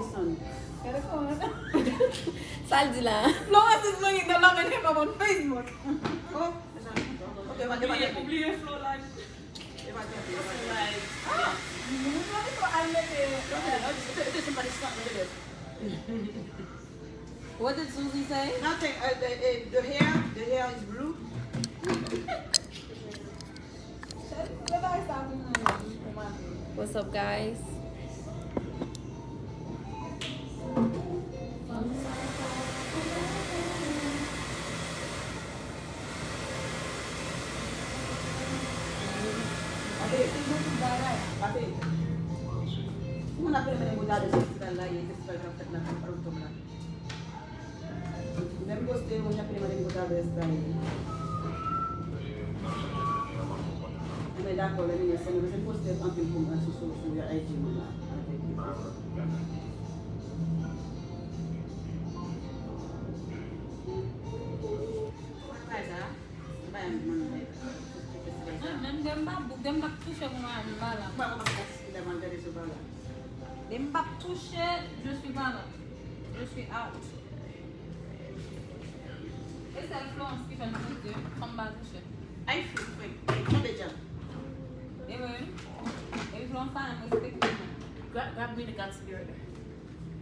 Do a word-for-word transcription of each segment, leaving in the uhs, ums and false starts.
Son. Sa l di la? Florence is bringing the love and hip hop on Facebook. Oh, ok, ok, ok. Oubliye, oubliye Flo la. What did Susie say? Nothing. Uh, the, uh, the hair, the hair is blue. What's up, guys? Moun ap rele mwen mouda de festival la, ye festival k ap fèt nan Oktob la. Menm poste yo, jan ap mande m pou adrès la ye. Mwen dakò, lè vini ansanm, men se poste anpil pou mwen sou, sou, sou I G mwen la. Mwen menm, menm, menm, menm pa touche pou mwen, mwen pa la. Menm pa touche, je suis pas là. Je suis out. E sèl Florence ki fè m koute, fanm pa touche. Ay, fou, fou, fou, tonbe djab. E vre, wi. Epi Florence pa menm respekte mwen. Gra-, grab me the Gatsby right there.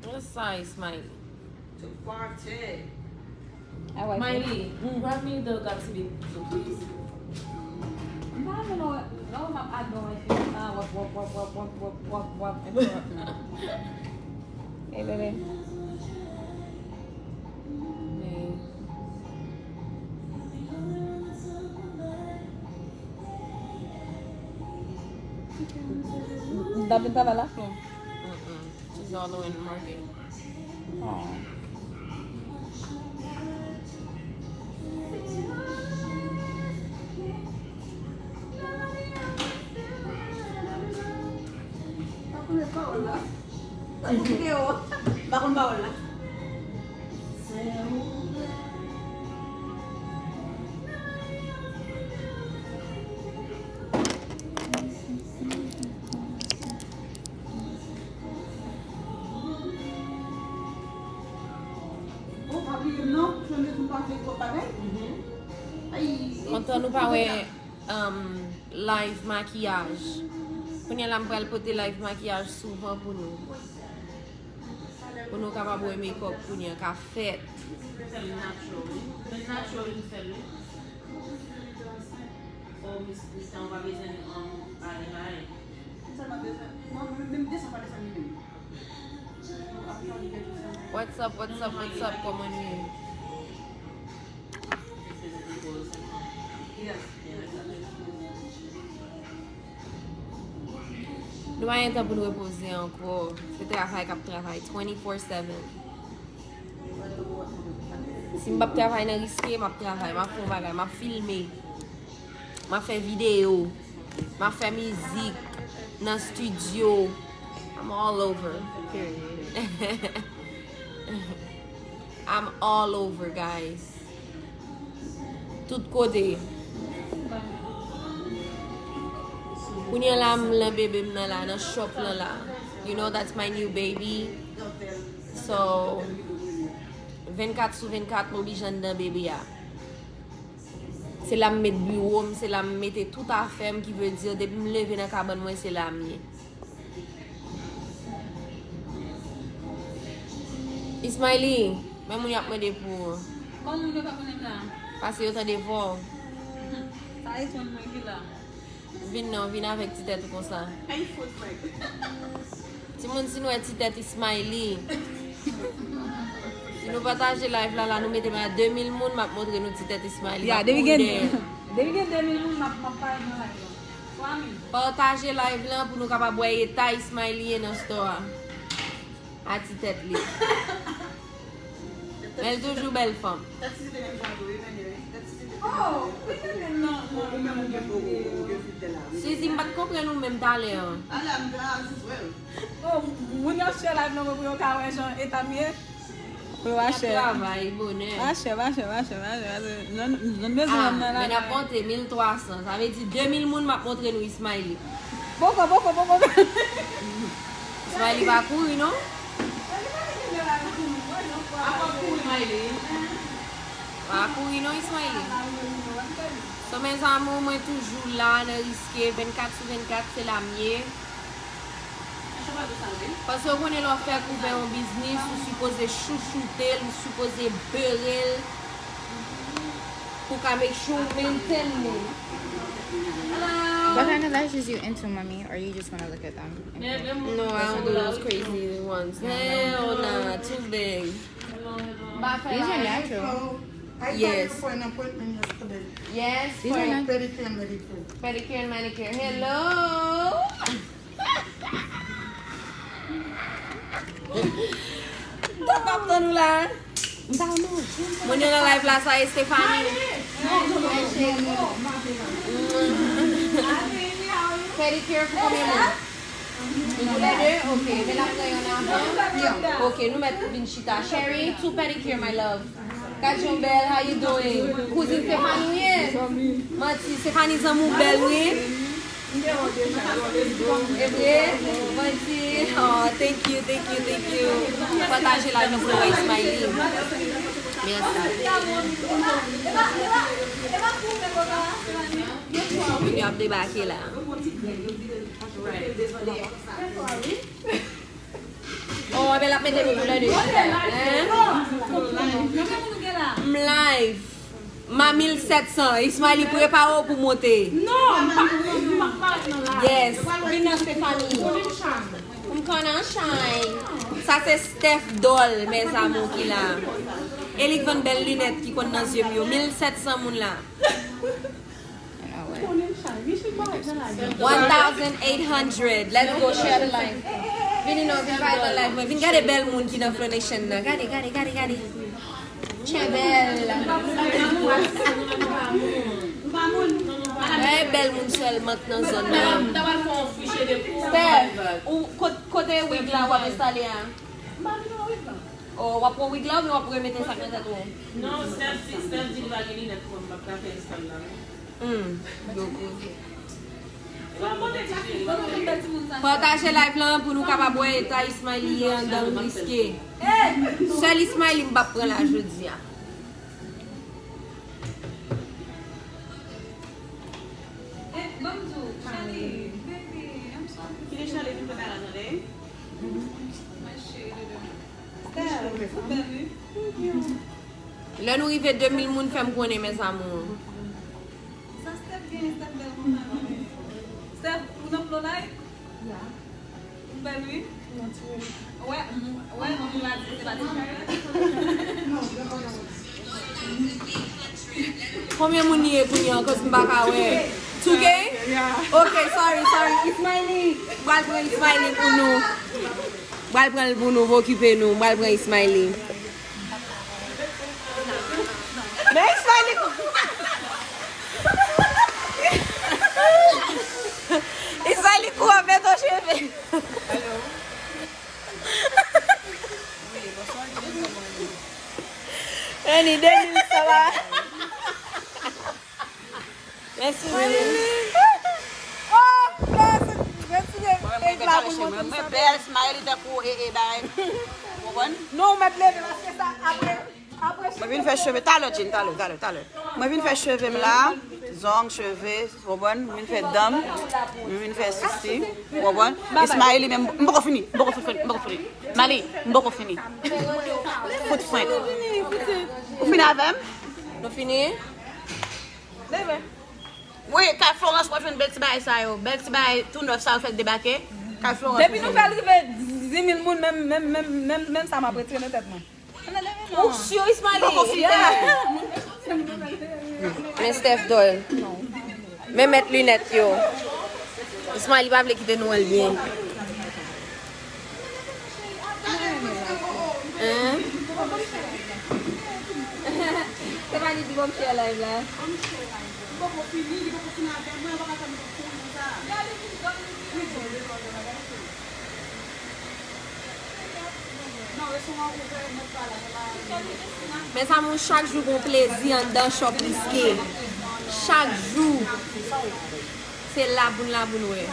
What's size, Smiley? To party. Smiley, grab me the Gatsby, please. M pa renmen lè w, lè w ap adan wè fi sa, wap, wap, wap. Hey, bebe. Hey. N t ap vin travay la, Flo? Mm-mm. She's all the way in the market. Oh. Pa konn pawòl la. Sa yon videyo. Pa konn pawòl la. Kontan nou pa wè, um, live makiyaj. Kounye a la m pral pote live makiyaj souvan pou nou. Pou nou kapab wè makeup kounye a ka fèt. Fè l natural, wi. Fè l natural, li fè l, wi. Oh, Miss Christian, ou pa bezwen, um, ale, ale. Mwen sèlman bezwen, mwen, mwen, menm desann pa desann li menm. What's up, what's up, what's up, kòman nou ye? Nou pa gen tan pou n repoze ankò. Se travay k ap travay twenty-four seven. Si m p ap travay nan riske, m ap travay, m ap fè yon bagay, m ap filme, m ap fè videyo, m ap fè mizik nan estidyo. I'm all over. Period. I'm all over, guys. Tout kote. Kounye a la, m nan bebe m nan la, nan shop lan la. You know, that's my new baby. So, vennkat sou vennkat, m oblije anndan bebe a. Se la m met biwo m, se la m mete tout afè m, ki vle di, depi m leve nan kabann mwen, se la m ye. Ismaili, men moun y ap mande pou ou. Kòman moun yo pa konnen m la? Pase yo tande vwa w. Sa e sonn mwen ki la. Vin non, vin avèk ti tèt ou konsa. Ay, fout frèk. Timoun, si nou wè ti tèt Ismaili. Si nou pataje live la, la nou mete m a de mil moun, m ap montre nou ti tèt Ismaili. Ya, depi gen, depi gen de mil moun, m ap, m ap parèt nan live la. Pataje live lan pou nou kapab wè eta Ismaili ye nan store a. A ti tèt li. Men l toujou bèl fanm. Suzy, m pa t konprann ou menm talè an. Oh, moun yo ap share live lan pou yo ka wè jan eta m ye. Pou yo ap share. Travay bonè. Pa share, pa share, pa share, pa share, pa share. Zòn, zòn bezwen nan la. Men n ap monte mil twa san. Sa vle di de mil moun m ap montre nou Ismaili. Poko, poko, poko. Ismaili pa kouri, non? Pa kouri non, Ismaël. So, mes amours, mwen toujou la nan riske, vennkat sou vennkat, se la m ye. Paske w konnen lè w fè kouvè yon biznis, ou sipoze chouchoute l, ou sipoze bere l pou ka make sure w maintain li. What kind of lashes you into, mommy? Or you just wanna look at them? No, I don't do those crazy ones. Hell nah, too big. These are natural. I thought you Yes. for an appointment yesterday. Yes, These for are not pedicure and manicure. Pedicure and manicure. Hello. Tap ap tann ou la. Moun yo nan live la, sa e Stephanie. Pedicure pou konbyen moun? Pou lè de? Ok. Men la pran yon avan. Ok, nou mèt vin chita. Sherry, two pedicure, my love. Gad jan w bèl, how you doing? Kouzin Stephanie ou ye? Manti, Stephanie zanmi w bèl wi. E vre? Manti. Oh, thank you, thank you, thank you. Pataje la nou pou wè Ismaël. Mèsi. Moun yo ap debake la. Oh, men l ap mete nou koulè de chita. Hein? M live. Ma mil sèt san. Ismaël, prepare w pou monte. Non, m pa, m pa, m pa nan live. Yes. Vin nan Stephanie. Pou m konn an chay. Sa se Steph Doll, mes amours, ki la. E li k vann bèl linèt ki konn nan zye m yo. Mil sèt san moun la. One thousand eight hundred. Let's go share the live. Vini non, vin bay nan live mwen. Vin gade bèl moun ki nan Flow Nation nan. Gade, gade, gade, gade. Che bèl. Gade bèl moun sèlman k nan zòn nan. Steph, ou kot-, kote wig la w ap enstale a? Oh, w ap pran wig la oubyen w ap remete sa k nan tèt ou? Non, Steph di, Steph di li pa gen linèt pou mwen, m p ap ka fè eskalp la. Hmm. Pataje live lan pou nou kapab wè eta Ismaël ye anndan l riske. Sèl Ismaël m p ap pran la jodi a. Kite Charlie vin fè bagay tande. Steph, ou bèl wi. Lè nou rive de mil moun, fè m konnen, mes amours. Sa Steph gen, Steph bèl konsa non. Steph, ou nan Flow la? Ya. Ou bèl wi. Wè, wè, moun la di se pa ti moun. Konbyen moun li ye kounye an, cause m pa ka wè. Two K? Yeah. Ok, sorry, sorry. Ismaël, m pral pran Ismaël pou nou. M pral pran l pou nou, okipe nou. M pral pran Ismaël. Men Ismaël kou. Ismaël kou ap mete w cheve. Annie, de mil sa va. Mèsi, Willy. Oh, mèsi, mèsi, mèsi. Mwen bèl smile tankou e, e, bay. Ou konprann? Non, ou mèt leve paske sa apre, apre. Mwen vin fè cheve talè, Jean, talè, talè, talè. Mwen vin fè cheve m la, zong, cheve, ou konprann? Mwen vin fè dan m, mwen vin fè sousi, ou konprann? Ismaël li menm, m poko fini, m poko fini, m poko fini. Mali, m poko fini. Fout frenk. Ou fini avè m? Nou fini? Wi, kay Florence, w ap jwenn bèl ti bagay sa yo. Bèl ti bagay tou nèf sa yo fèk debake. Kay Florence. Depi nou fè l rive dis mil moun, menm, menm, menm, menm, menm sa m ap retire nan tèt mwen. Ou si Ismaël? Yeah. Men Steph dòl. Men mèt linèt yo. Ismaël pa vle kite nou wè l byen. Hein? Stephanie di bon m share live la. Mes amours, chak jou gon plezi anndan Shop Risqué. Chak jou. Se laboun laboun wè.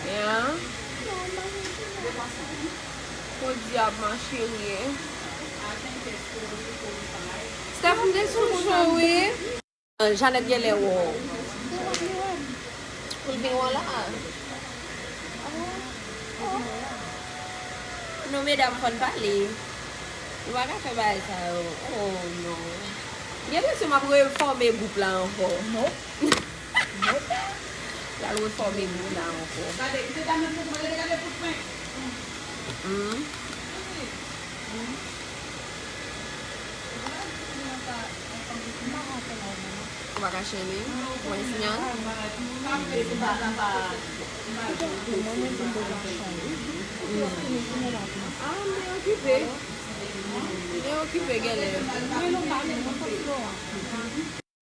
Yeah. Podyab, ma chérie. Steph, m te sou cho, wi. Jeannette genlè wè w. Pou l vin wè w la. Non, medam, fò n pale. Nou pa ka fè bagay sa yo. Oh, non. M gen enpresyon m ap refòme gwoup la ankò. Non. Non. L al refòme gwoup la ankò. Gade, kite dam nan, gade, gade fout mwen. Mm. Ou pa ka chèle? Ou pa gen siyal? Ah, m okipe. M okipe genlè.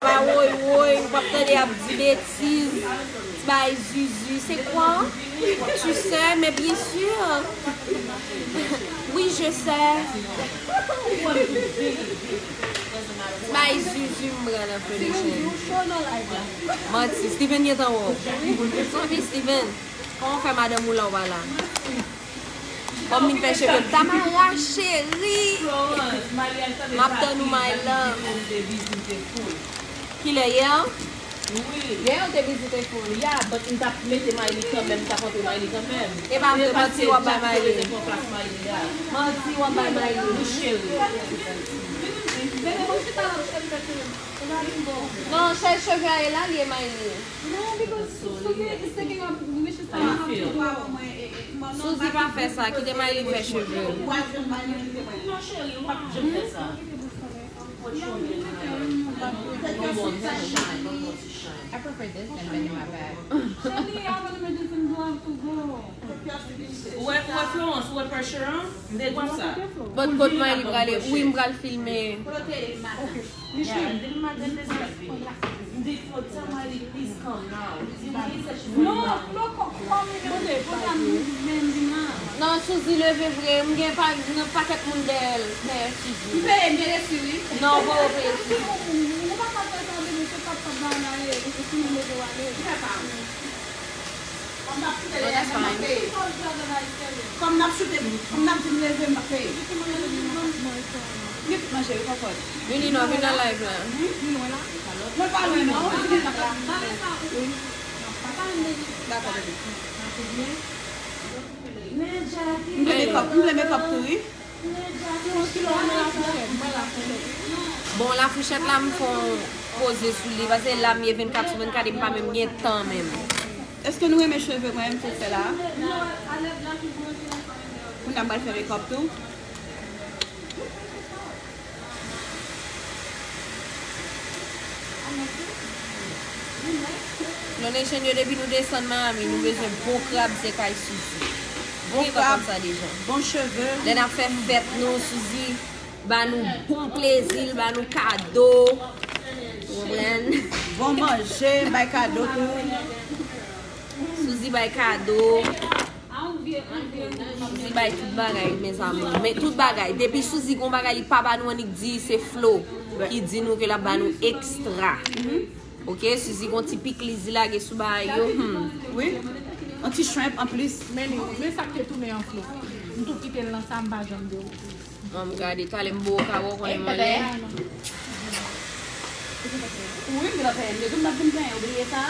Pa woy woy, ou p ap tande y ap di betiz. Ti bay zuzu. C'est quoi? Tu sais, mais bien sûr. Oui, je sais. Ti bay zuzu m pral nan fè dechen. Manti, Steven gentan wè w. Santi Steven, kòman w fè madanm ou la w pa la? Kòm vin fè cheve m. Tamara cheri. M ap tann ou, my love. Kilè yè? Yè ou te vizite foul. Ya, but m t ap mete Mayli kanmenm, m t ap antre Mayli kanmenm. E pa vre, manti w ap bay Mayli. Manti w ap bay Mayli. Wi, cheri. Non, chèz cheve a e la l ye, Mayli. Suzy pa fè sa, kite Mayli fè cheve. I prefer this than bending my back. Ou wè, ou wè Florence, ou wè pressure an? M te di w sa. But, but Mayli prale, wi, m pral filme. Non, Flo, kò, kò m leve, kote, kote a m menm vin la. Non, Suzy leve vre, m gen pa, gen pakèt moun dèyè l, dèyè Suzy. M peye, m gen resi, wi. Non, ou pa peye Suzy. Ou pa ka fè sa, bebe, se pap, pap ba w la ye, e si nou leve w ale. Fè pa. Kòm n ap choute leve, m ap peye. Kòm n ap choute, kòm n ap di m leve, m ap peye. Gen tout manje, wi, konprann. Vini non, vin nan live la. Mwen pa lwen non. Dakò, bebe. M vle makeup, m vle makeup tou, wi. Bon, lafouchèt la, m fè yon poze sou li, paske la m ye vennkat sou vennkat, e m pa menm gen tan menm. Èske nou renmen cheve mwen, m te fè la? Kounye a m pral fè makeup tou. Flonation yo, depi nou desann Miami, nou bezwen bon krab, se kay Suzy. Bon krab, bon cheve. Lè n ap fè fèt nou, Suzy ba nou bon plezi, l ba nou kado. Ou konprann? Bon manje, bay kado tou. Suzy bay kado. Suzy bay tout bagay, mes amours. Men tout bagay. Depi Suzy gon bagay li pa ba nou, annik di se Flo ki di nou ke l ap ba nou ekstra. Oke, Suzy gon ti pikliz li lage sou bagay yo. Hmm. Wi. Yon ti shrimp anplis. Men li, men sa k te tounen an Flo. M tou kite l nan sa, m pa janm de ou. Bon, m gade, talè m bo w ka wè w konnen m anlè. Wi, m te la fè, m te di w m t ap vin penyen, ou bliye sa?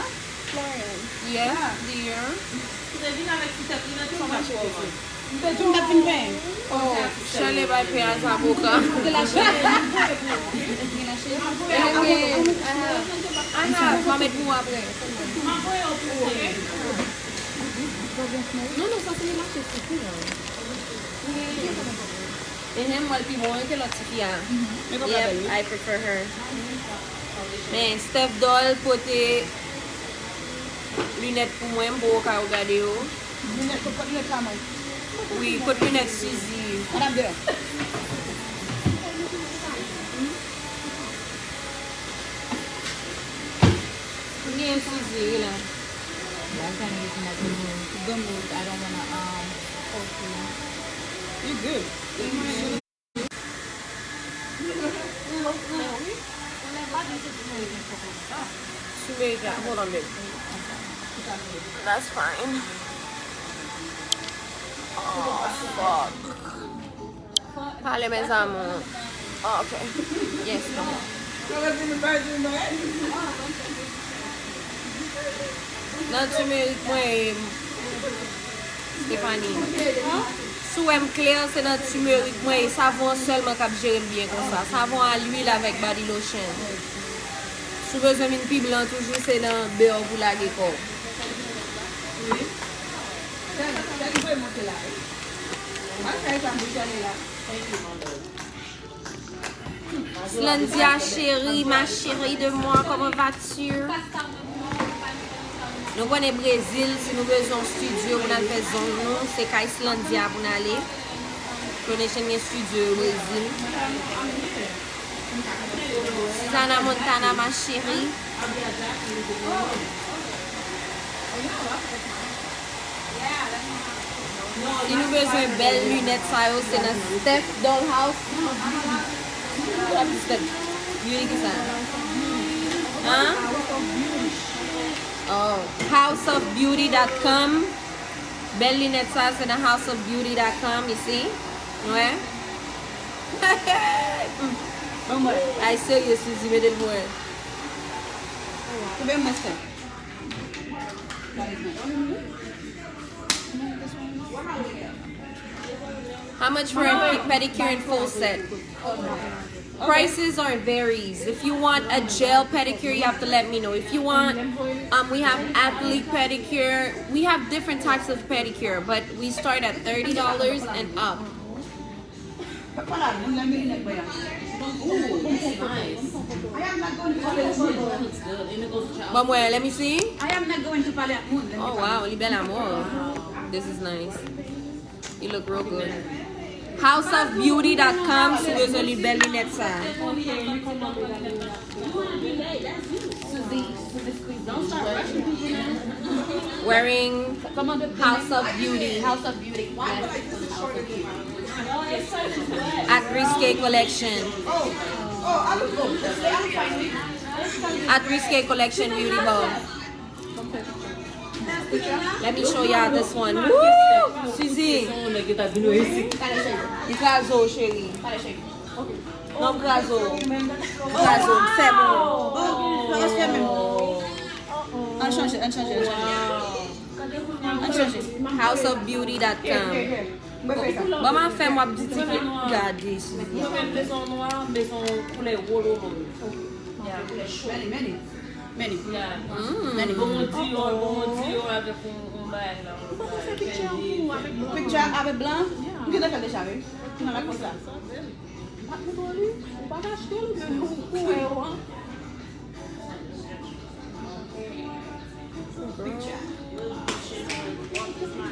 Yes, dear. Ou te vin avèk ti tèt li nan tou, m t ap fè w mal. M te di w m t ap vin penyen. Oh, Shirley bay pen a zaboka. Ou te la cheve. Ou te la cheve. Aha, m a met pou w apre. M ap voye w pou ou, oke? Non, non, sa se mache sou kou la. Ehe, m wè l pi bon wi ke lòt tifi a. Yep, I prefer her. Men Steph Doll pote linèt pou mwen, m poko ka regade yo. Linèt, kot, kot linèt la, mwen? Wi, kot linèt Suzy? Madanm de. Kounye a Suzy, wi la. Last time you listen that to me. Good mood. I don't wanna, um, talk to you. You good. Sou Meriken, hold on, babe. That's fine. Oh, fuck. Pale, mes amours. Oh, ok. Yes, come on. Nan timerik mwen, Stephanie. Si w wè m klè, se nan timerik mwen, e savon an sèlman k ap jere m byen konsa. Savon a lwil avèk body lotion. Si w bezwen vin pi blan toujou, se nan bè w pou lage kò w. Slandia chérie, ma chérie de moi, comment vas-tu? Nou konnen Brezil, si nou bezwen yon studio pou n al fè zong nou, se kay Slandia pou n ale. Kardashian gen studio yo Brezil. Susana Montana, ma chérie. Si nou bezwen bèl linèt sa yo, se nan Steph Dollhouse. Steph Beauty ki sa? Hein? Oh, house of beauty dot com. Bèl linèt sa, se nan house of beauty dot com isi. Wè. Ay, serye, Suzy, mete l pou mwen. Koupe mwen, Steph. How much for a pe- pedicure and full set? Prices are varies. If you want a gel pedicure, you have to let me know. If you want, um, we have athlete pedicure. We have different types of pedicure, but we start at thirty dollars and up. Ban mwen, let me see. Oh wow, li bèl amò. This is nice. You look real good. House of beauty dot com, si w bezwen li bèl linèt sa. Wearing House of Beauty. House of Beauty. At Risque Collection. At Risque Collection Beauty Bow. Let me show y'all this one. Woo! Suzy. Li kraze w, cheri. Non, m kraze w. M kraze w. M fèmen w. Ann chanje, ann chanje, ann chanje. Ann chanje. House of beauty dot com. Ban m a fè m w ap di ti fi gade Suzy. Mwen menm bezwen nwa, bezwen koulè wololo. Many, many. Many. Mm. Many. Bon, Dior, bon, Dior avèk yon, yon bagay la. Ou pa ka fè picture ou avèk blan. Picture avèk blan? Yeah. M gentan fè l deja, wi. Nan la konsa. M ap montre w li. Ou pa ka achte l, men ou, ou wè yo, an.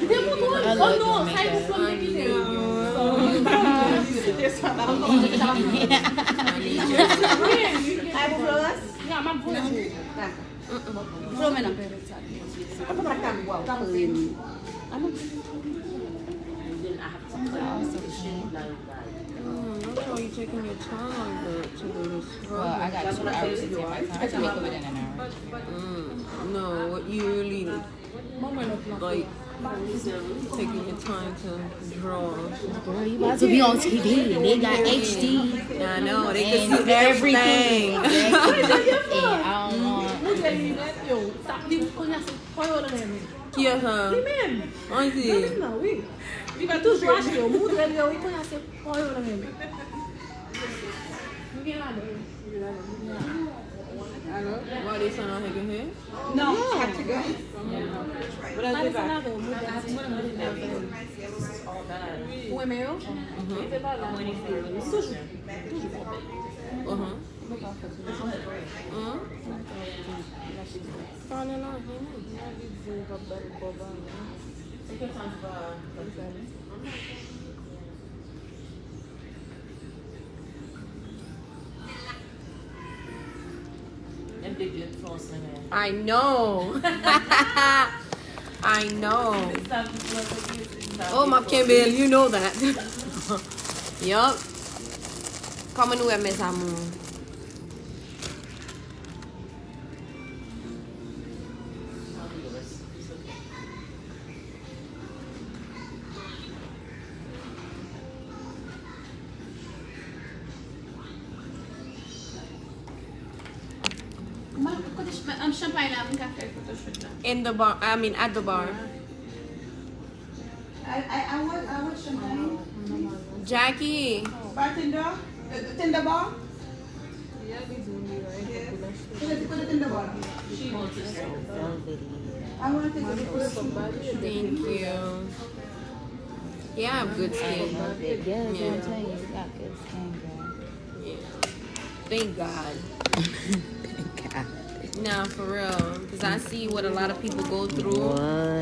Demontre w. Oh non, sa e pou flanm te kite. Sa e pou Florence? Ya, m ap voye. Dakò. Florence nan pèmèt sa. Mwen pa t ap ka bwè, ou t ap renmen. Ah non. Mm, look how you taking your time like that to do this. Well, I got two hours to take my time. I can make it within an hour. Mm, no, what you really, like, taking your time to draw. Girl, you about to be on T V. They got H D. I know, they can see everything. Exactly. And I don't want. Kiyès sa? Li menm. Ann di. Zanmi m nan, wi. Li pa toujou achte yo. Moutre l yo, wi, kounye a se pa yo l renmen. M gen ladan. Alò, w a desann avèk yo, he? No, I have to go. But I'll be back. Ou renmen yo? Mhm. Toujou. Toujou. Mhm. Mhm. Pale la, vini. Li di li p ap ba l kòb a mwen. I know. I know. Oh, m ap kenbe l, you know that. Yup. Kòman nou ye, mes amours? In the bar, I mean, at the bar. I, I, I want, I want champagne. Jackie. Bartender, the, the tender bar. Yes. Put the, put the tender bar. I want to take a photo shoot. Thank you. Yeah, I have good skin. Yes, yeah. I'm telling you, you got good skin, girl. Yeah. Thank God. Thank God. Nah, for real. Because I see what a lot of people go through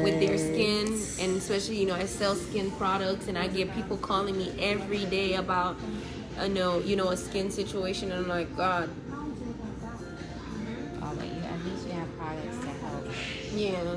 with their skin, and especially, you know, I sell skin products, and I get people calling me every day about, uh, no, you know, a skin situation, and I'm like, God. Oh, but you, at least you have products to help. Yeah.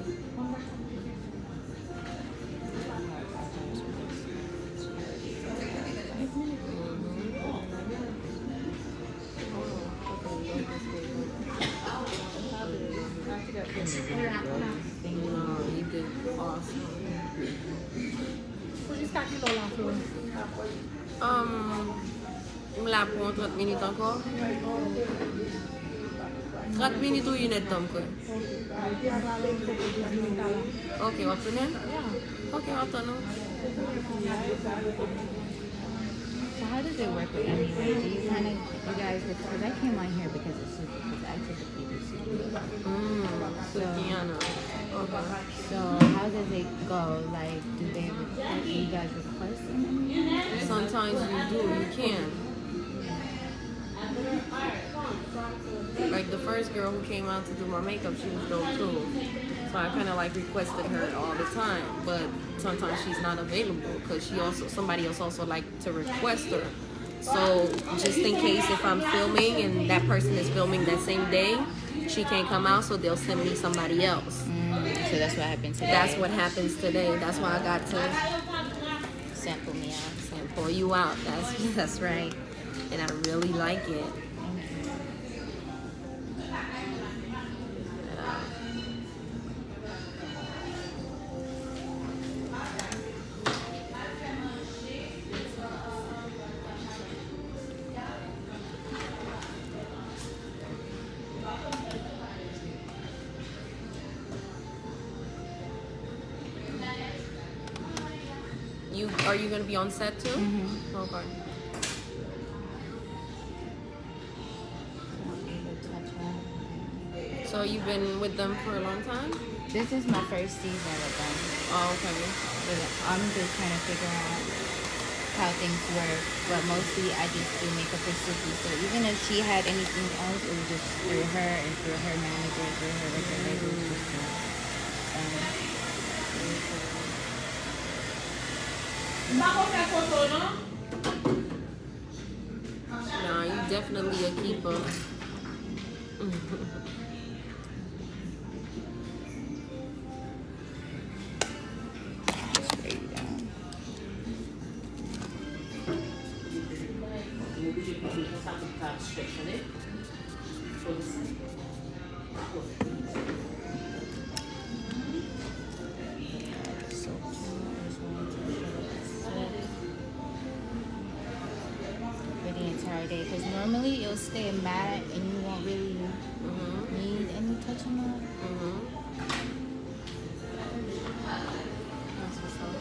Pou jiska kilè w la, Flo? Um, M la pou yon trant minit ankò. Trant minit ou inèdtan, m kwè. Ok, w ap tounen? Ok, w ap tann ou. So how does it work with M U A? Do you kind of, you guys, because I came on here because of Suki, because I typically do Suki. Mm, Sukiana. Okay. So how does it go? Like, do they request, you guys request them? Sometimes you do, you can. Like the first girl who came out to do my makeup, she was dope too. So I kind of like requested her all the time, but sometimes she's not available because she also, somebody else also like to request her. So just in case if I'm filming and that person is filming that same day, she can't come out, so they'll send me somebody else. Mm, so that's what happened today. That's what happens today. That's why I got to sample me out. Sample you out. That's that's right. And I really like it. Thank you. Yeah. You, are you gonna be on set too? Mm-hmm. Okay. So you've been with them for a long time? This is my first season with them. Oh, okay. But I'm just trying to figure out how things work. But mostly I just do makeup for Suki. So even if she had anything else, it was just through her and through her manager, through her, like, her regular system. Um, M pa konn fè foto, non. Nah, you definitely a keeper. Just spray you down. So cute. It's going to be so for the entire day. Because normally it'll stay matte and you won't really need any touching up. Mm-hmm. That's what's up.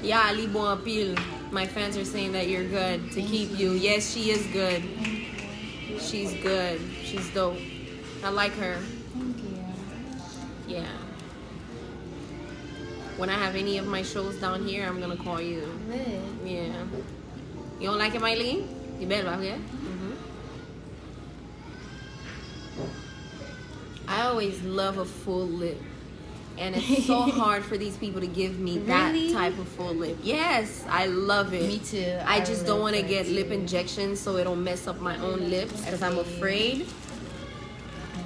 Yeah, li bon anpil. My fans are saying that you're good to keep you. Yes, she is good. She's good. She's dope. I like her. Thank you. Yeah. When I have any of my shows down here, I'm gonna call you. Lit. Yeah. You don't like it, Miley? Li bèl, pa vre? Mm-hmm. I always love a full lip. And it's so hard for these people to give me that type of full lip. Yes, I love it. Me too. I just don't want to get lip injections so it'll mess up my own lips because I'm afraid.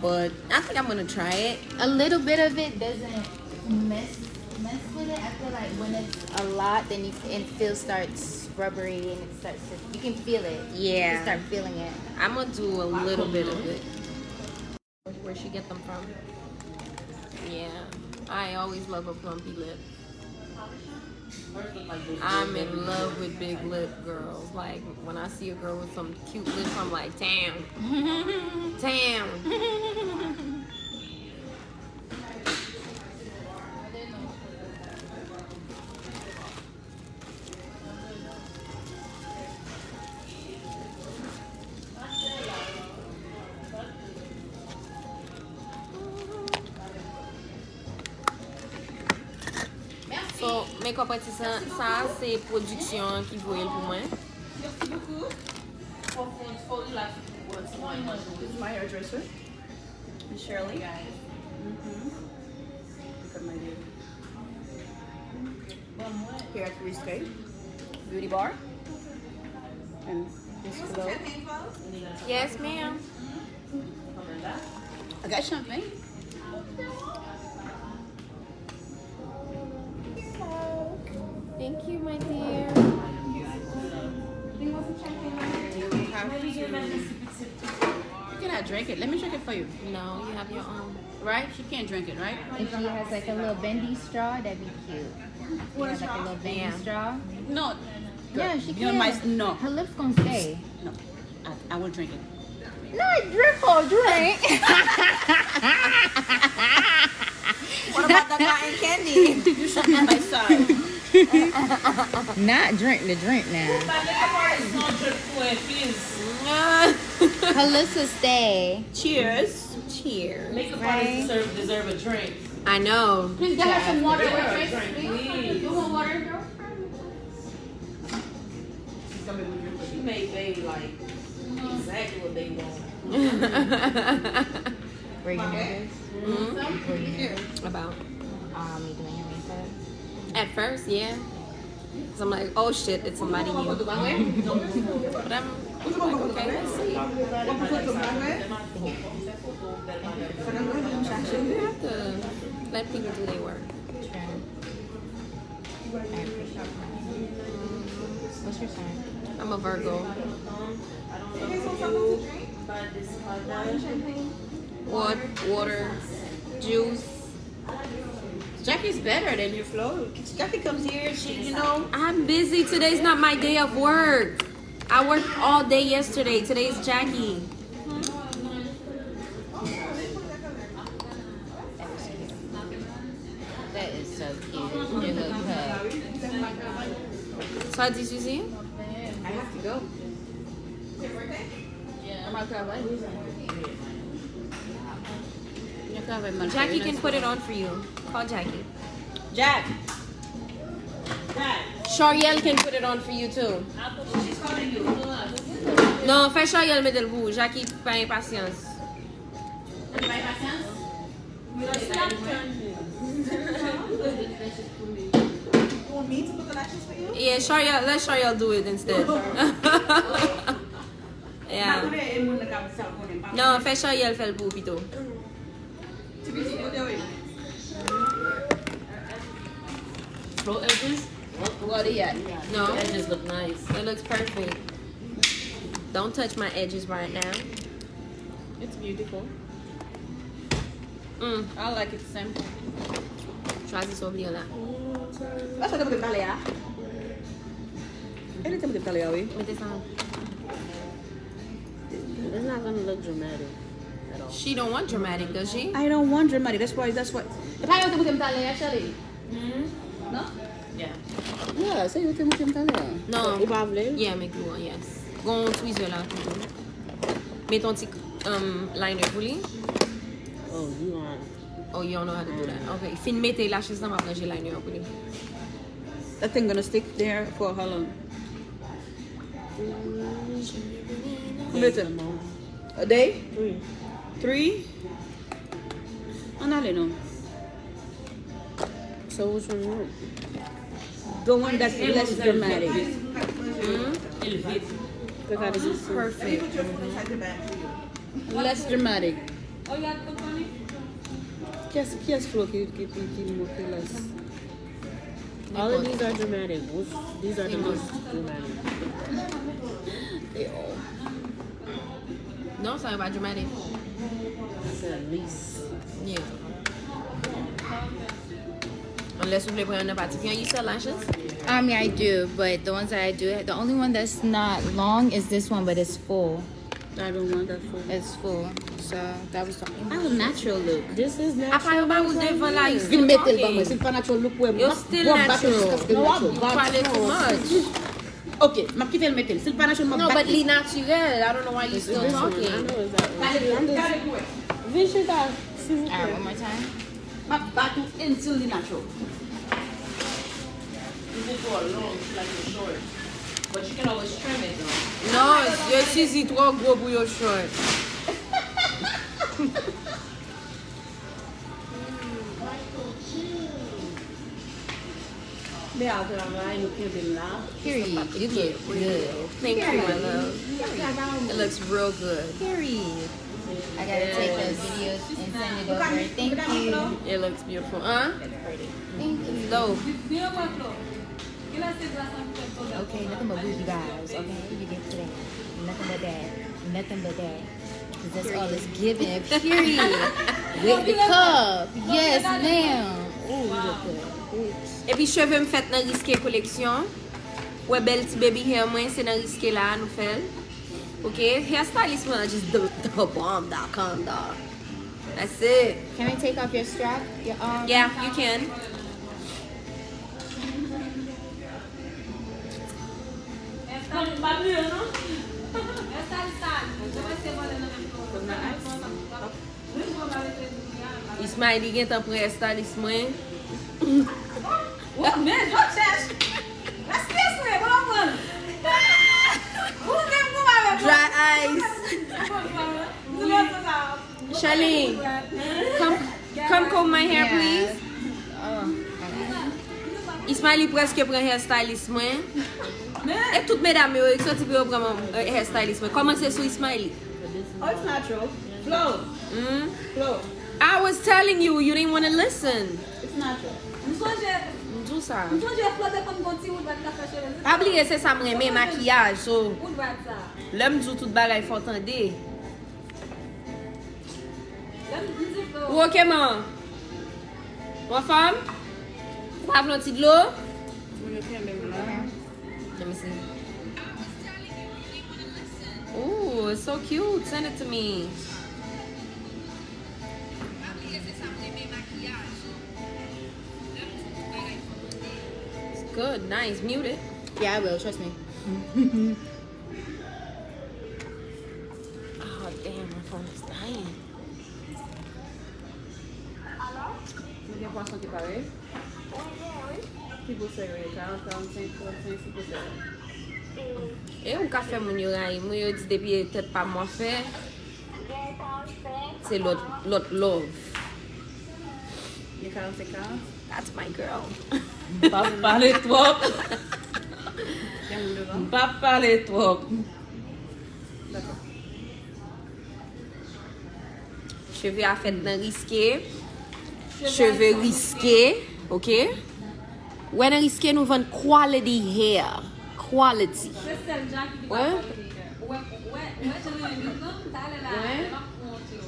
But I think I'm gonna try it. A little bit of it doesn't mess mess with it. I feel like when it's a lot, then you, it feels starts rubbery and it starts to, you can feel it. Yeah. You can start feeling it. I'm gonna do a little bit of it. Where she get them from? Yeah, I always love a plumpy lip. I'm in love with big lip girls. Like, when I see a girl with some cute lips, I'm like, damn. Damn. So, makeup artist sa, sa se pwodiksyon an ki voye l pou mwen. This is my hairdresser, Miss Shirley. Mm-hmm. Look at my beauty. Here at Risque Beauty Bar. And Miss Flo. Yes, ma'am. I got champagne. Thank you, my dear. You have to. You cannot drink it. Let me drink it for you. No, you have your own. Right? She can't drink it, right? If she has, like, a little bendy straw, that'd be cute. She has, like, a little bendy straw. No. Yeah, she can. No. Her lips gonna stay. No. I, I will drink it. Not drink or drink. What about the cotton candy? You should be my side. Not drink the drink now. Her lips will stay. Cheers. Cheers. Makeup artists deserve, deserve a drink. I know. Please get her some water, waitress. Drink, please. You want water, girl? She made Bay, like, exactly what they want. Were you nervous? Were you nervous about um, me doing your makeup? At first, yeah. 'Cause I'm like, oh shit, it's somebody new. But I'm like, okay, let's see. You have to let people do their work. True. I appreciate that. What's your sign? I'm a Virgo. What? Water, juice. Jackie's better than you, Flo. Jackie comes here, she, you know. I'm busy. Today's not my day of work. I worked all day yesterday. Today's Jackie. That is so cute. Your little cup. Sa di Suzy? I have to go. Jackie can put it on for you. Call Jackie. Jack. Jack. Shariel can put it on for you too. Non, fè Shariel mete l pou ou. Jackie pa gen pasyans. Yeah, Shariel, let Shariel do it instead. Yeah. Non, fè Shariel fè l pou ou pito. Flo edges? What are you at? No. Edges look nice. It looks perfect. Don't touch my edges right now. It's beautiful. Mm. I like it simple. Chwazi sa w vle la. Sa se te pote m talè a. E li te pote m talè a, wi. Mete sa. It's not gonna look dramatic at all. She don't want dramatic, does she? I don't want dramatic. That's why, that's why. E pa yo te pote m talè a, Shelly. Non? Yeah. Yeah, se yo te montre m talè a. Non. Ou pa vle l? Yeah, men glou an, yes. Gon tweezer la tou. Met yon ti um, liner pou li. Oh, you want. Oh, you don't know how to do that. Okay, fin mete lashes lan, m ap ranje liner an pou li. That thing gonna stick there for how long? Konbyen tan? A day? Three. Three? Ann ale non. So which one you want? The one that's less dramatic. Perfect. Less dramatic. Kiyès, kiyès Flo ki, ki, ki, ki, ki less? All of these are dramatic. Which, these are the most dramatic. They all. Non, sa yo pa dramatic. It's a least. Yeah. Lè si w vle pran youn nan pati fi an, you sell lashes? Um, yeah, I do, but the ones that I do, the only one that's not long is this one, but it's full. I don't want that for. It's full, so that was the only I have a natural look. This is Apa yo ba ou devan la, you Vin still mete l ban mwen. talking. Si l pa natural, look wè m. Yo M ap- still m ap bat ou natural. jiskaske l You natural. pale too much. Ok, m ap kite l mete l. Si l pa natural, m ap No, bat but li. Li naturel. I don't know why you still talking. Vin chita. All right, one more time. M ap bat ou until li natural. Is it for long? It's like a short. But you can always trim it though. Non, yo sizi twò gwo pou yo short. Bèl travay, nou kenbe l la. Period. You look good. Thank you, my love. It looks real good. Period. I gotta take a video and send it over. Thank you. It looks beautiful. Huh? Thank you. It's dope. Okay, nothing but bougie vibes, okay? You get today. Nothing but that. Nothing but that. 'Cause that's all it's giving. Period. With the cup. Yes, ma'am. Ooh, you look good. Ooh. Epi cheve m fèt nan Risqué Collection. Wè bèl ti baby hair mwen, se nan Risqué la nou fè l. Ok, hairstylist mwen an just the, the bomb dot com dog. That's it. Can I take off your strap? Your um. Yeah, you can. Ismaël li gentan pran hairstylist mwen. Men, jòt chèch. Respire, bon, bon. Ou gen pou avè. Dry ice. Charlene, come, come comb my hair, please. Ismaël li prèske pran hairstylist mwen. E tout medam yo, yo soti pou yo pran euh, hairstylist mwen. Kòmanse sou Ismaël. Oh, it's natural. Flow. Mm. Flow. I was telling you, you didn't want to listen. It's natural. M sonje, M di w sa. m sonje Flo te konn gon ti woodrat ka fè cheve. Pa bliye se sa m renmen, makiyaj. So, Woodrat sa. Lè m di w tout bagay fò w tande. Lè m di Flo. Ou ok, man? Ou anfòm? Ou pa vle yon ti dlo? Let me see. Ooh, it's so cute. Send it to me. It's good, nice. Mute it. Yeah, I will. Trust me. Oh, damn, my phone is dying. Nou gen pwason ki pare? Ki gwosè yo ye? karant, karannsenk, trannsenk, ki gwosè yo? E ou ka fè moun yo rayi mwen, yo di depi e tèt pa m w ap fè. Se lòt, lòt love. Gen karannsenk, karant? That's my girl. M p ap pale twòp. M p ap pale twòp. Cheve a fèt nan Riske. Cheve Riske, ok? Wè nan Riske nou vann quality hair. Quality. Se sèl Jackie ki Wè. pa quality hair. Ou wè, ou wè, ou wè jan yo ye vin nan talè la, lè m ap pran yo.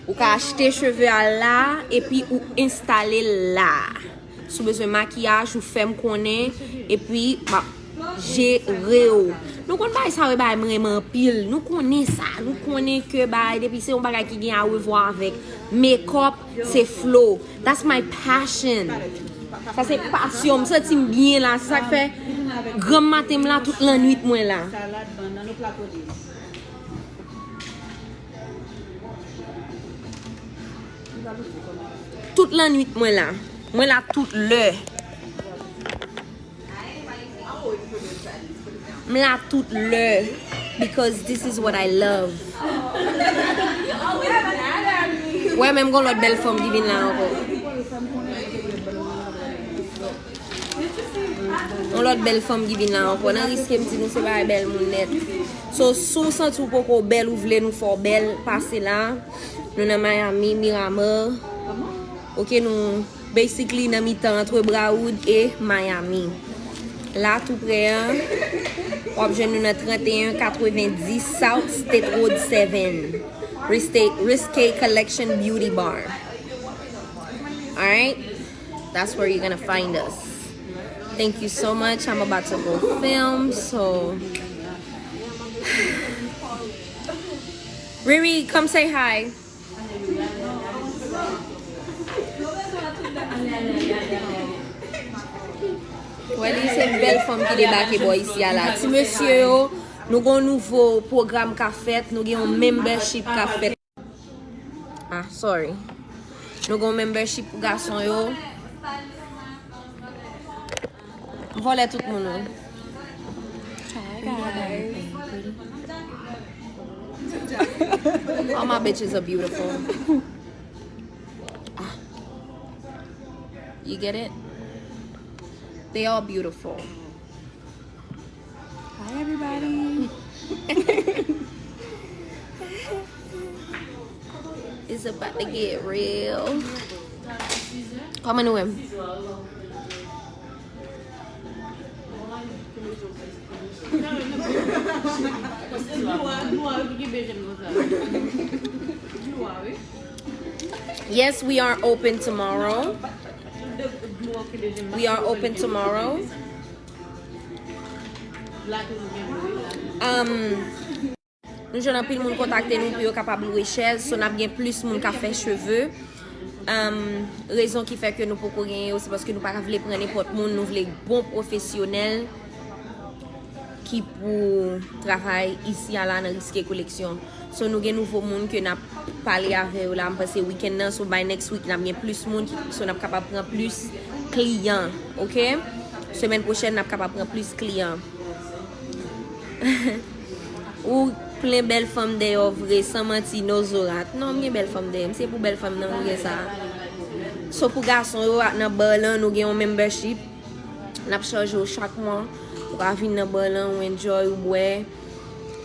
Ou ka achte cheve a la epi ou enstale l la. Si w bezwen makiyaj, ou fè m konnen epi m ap jere w. Nou konn bagay sa yo, bagay m renmen anpil. Nou konnen sa. Nou konnen ke bagay depi se yon bagay ki gen a wevwa avèk makeup, se Flo. That's my passion. Sa se pasyon. M santi m byen la. Se sa k fè granm maten m la, tout lannwit mwen la. Salad, bannann, ou pla kote. Tout lannwit mwen la. Mwen la tout lè. M la tout lè. Because this is what I love. Wè, menm gon lòt bèl fanm ki vin la ankò. Yon lòt bèl fanm ki vin la ankò. Nan Riske m di nou se bagay bèl moun nèt. So, si w santi w poko bèl, ou vle nou fè w bèl, pase la. Nou nan Miami, Miramar. Ok, nou basically nan mitan antre Broward e Miami. La tou prè an, w ap jwenn nou nan trannteyen katrevenndis South State Road seven. Riske, Riske Collection Beauty Bar. Alright? That's where you're gonna find us. Thank you so much. I'm about to go film, so Riri, come say hi. Wè li se bèl fanm ki debake bò isi a la. Ti mesye yo, nou gen yon nouvo pwogram k ap fèt, nou gen yon membership k ap fèt. Ah, sorry. Nou gen yon membership pou gason yo. M vòlè tout moun wi. All my bitches are beautiful. Ah. You get it? They all beautiful. Hi, everybody. It's about to get real. Kòman nou menm? Yes, we are open tomorrow. We are open tomorrow. Um, nou jwenn anpil moun kontakte nou pou yo kapab lwe chèz, so n ap gen plis moun k ap fè cheve. Um, rezon ki fè ke nou poko gen yo, se paske nou pa vle pran nenpòt moun, nou vle bon pwofesyonèl ki pou travay isi a la nan Riske Koleksyon. So, nou gen nouvo moun ke n ap pale avè yo la, m panse wikenn nan, so by next week, n ap gen plis moun, ki, so n ap kapab pran plis kliyan, oke? Semèn pwochèn, n ap kapab pran plis kliyan. Ou plen bèl fanm dèyè w vre, san manti, no zorat. Non, m gen bèl fanm dèyè m, se pou bèl fanm nan m gen sa. So, pou gason yo, nan bar lan, nou gen yon membership. N ap chaje w chak mwa. Ou ka vin nan bar lan, ou enjoy, ou bwè.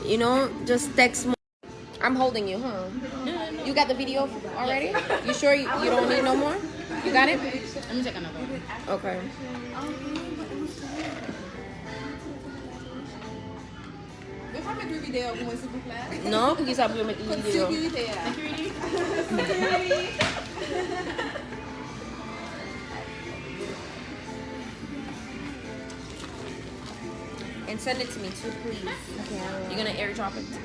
You know, just text mwen. I'm holding you, huh? You got the video already? You sure you, you don't need no more? You got it? Let me take another one. Okay. Yo pa met yon videyo pou mwen, silvouplè? Non, poukisa pou yo met yon videyo? Sekirite a. Sekirite. And send it to me too, please. Okay, I will. You're gonna airdrop it to me.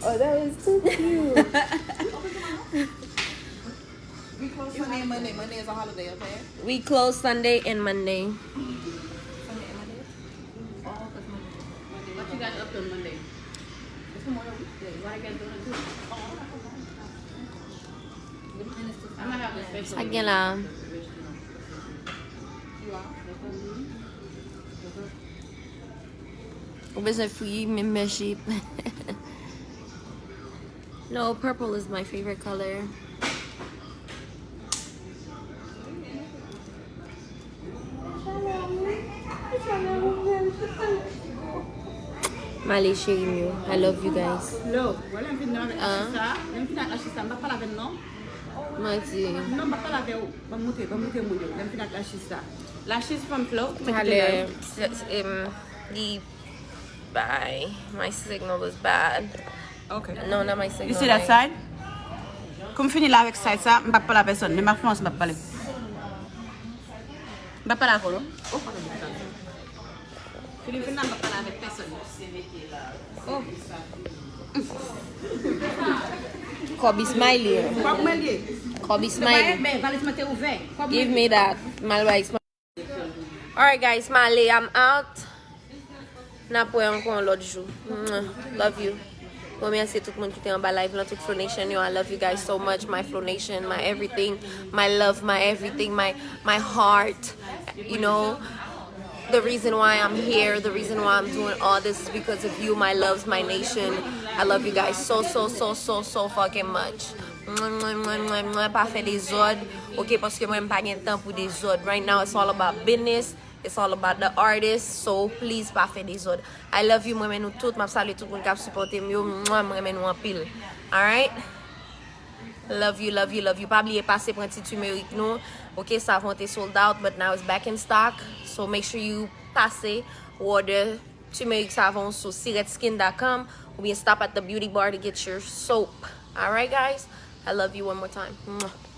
Oh, that was too cute. We close Sunday and Monday. Monday is a holiday, okay? We close Sunday and Monday. Sunday and Monday? Oh, 'cause Monday. What you guys up to on Monday? It's Memorial Weekday. What are you guys doing to do? Oh, I don't know. I'm gonna have a special. Sa gen la. You are? Ou bezwen free membership. No, purple is my favorite color. M ale cheri m yo. I love you guys. Lo, wè lè m vin nan avèk lachis sa, lè m vin ak lachis sa, m pa pale avè l non. Manti. Non, m pa pale avè w. Ban m montre, ban m montre moun yo. Lè m vin ak lachis sa. Lachis fanm Flo, ki mete talè, se, se, em, li Bye. My signal is bad. Okay. No, not my signal. You see that side? Kou m fini la avèk side sa, m p ap pale a pèsonn. Menm ak Florence, m p ap pale. M p ap pale ak ou, non? Oh, pardon. Fini m fini la, m p ap pale avèk pèsonn. Oh. Kobe Smiley. Kòb mwen l ye. Kobe Smiley. Ben, valiz mwen te ouvè. Kòb mwen. Give me that. M al bay Smiley. Alright guys, m ale, I'm out. N ap wè ankò yon lòt jou. Mwah. Love you. Mwen remèsye tout moun ki te anba live lan, tout Flow Nation yo. I love you guys so much, my Flow Nation, my everything, my love, my everything, my, my heart. You know, the reason why I'm here, the reason why I'm doing all this is because of you, my loves, my nation. I love you guys so, so, so, so, so fucking much. Mwah, mwah, mwah, mwah, mwah. Pa fè dezòd, ok, paske mwen m pa gen tan pou dezòd. Right now, it's all about business. It's all about the artist, so please pa fè dezòd. I love you, mwen renmen nou tout, m ap salye tout moun k ap sipòte m yo, mwen renmen nou anpil. Alright? Love you, love you, love you. Pa bliye pase pran ti turmeric nou. Ok, savon te sold out, but now it's back in stock. So make sure you pase order turmeric savon sou siretskin dot com oubyen stop at the beauty bar to get your soap. Alright, guys? I love you one more time. Mwah.